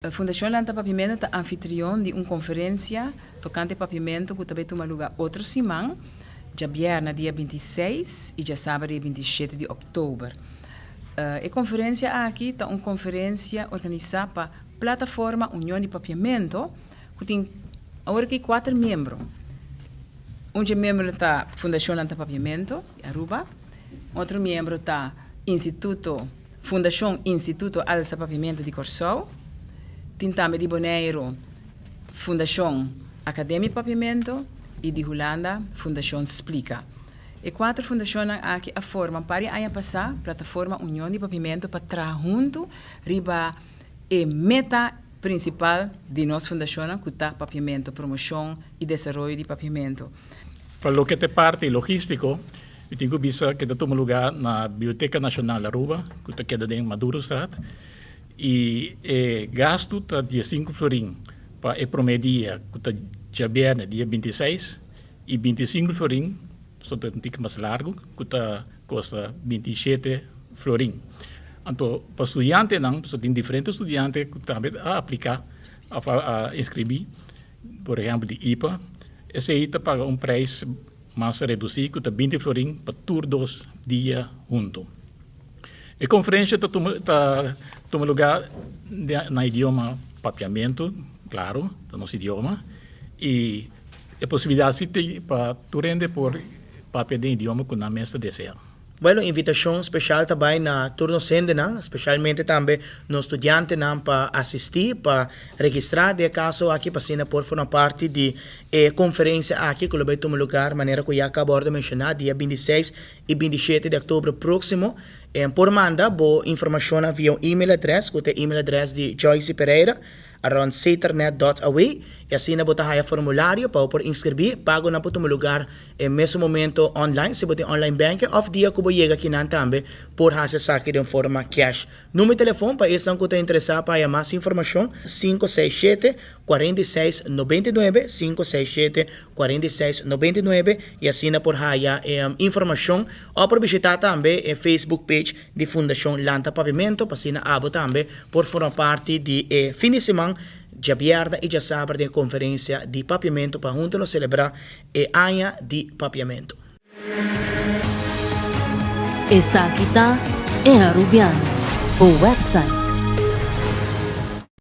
Fundashon Lanta Papiamento ta anfitrion di un konferensia tokante papiamentu ku ta bai tuma lugá otro siman, djabièrnè dia 26 i djasabra dia 27 di òktober. E konferensia aki ta un konferensia organisá pa Plataforma Union di Papiamento ku tin awor aki kuater miembro. Un dje miembronan ta Fundashon Lanta Papiamento di Aruba, otro miembro ta Instituto Fundashon Instituto Alsa Papiamentu di Kòrsou, tin tambe di Boneiru Fundashon Akademia Papiamentu i di Hulanda Fundashon Splika. E kuater fundashonnan aki a forma un par di aña pasá Plataforma Union di Papiamentu pa traha huntu riba e meta prinsipal di nos fundashonnan ku ta papiamentu, promoshon i desaroyo di papiamentu. Pa loke ta e parti logístiko, Mi tin ku bisa ku ta tuma lugá na Biblioteka Nashonal Aruba, ku ta keda den Madurostraat, i e gastu ta 15 florin pa e promé dia, ku ta djabièrnè dia 26, i 25 florin, pasobra ta un tiki mas largu, ku ta kosta 27 florin. Anto pa studiantenan, pasobra tin diferente studiante ku tambe a apliká òf a inskribí, por ehèmpel di ipa, esei ta paga un preis mas redusí ku ta 20 florin pa tur dos dia huntu. E konferensha ta tuma ta tuma lugá na idioma papiamentu, klaro, ta nos idioma, i e posibilidat si tin pa tur hende por papia den idioma ku nan mes ta deseá. Bueno, invitashon speshal ta bai na tur nos hendenan, speshalmente tambe nos studiantenan pa asistí, pa registrá den e kaso aki pa asina por forma parti di e konferensia aki ku lo bai tuma lugar manera ku ya kaba wòrdu menshoná dia 26 i 27 di òktober próksimo. Por manda bo informashonnan via un email adrès ku ta e email adrès di Joyce Pereira around saternet dot aw i asina bo ta haya formulario pa bo por inskribí. Pagonan por tuma lugar e mesun momento online si bo tin online banking òf dia ku bo yega akinan tambe por hasi esaki den forma cash. Number di telefon pa esnan ku ta interesá pa haya mas informashon, 567 46 99, 567 46 99, i asina por haya informashon òf por bishitá tambe e Facebook page di Fundashon Lanta Papiamento pa asina abo tambe por forma parti di e fin di siman djabièrnè i djasabra den e konferensia di papiamentu pa huntu nos selebrá e aña di papiamentu. Esaki ta E Arubiano, bo website.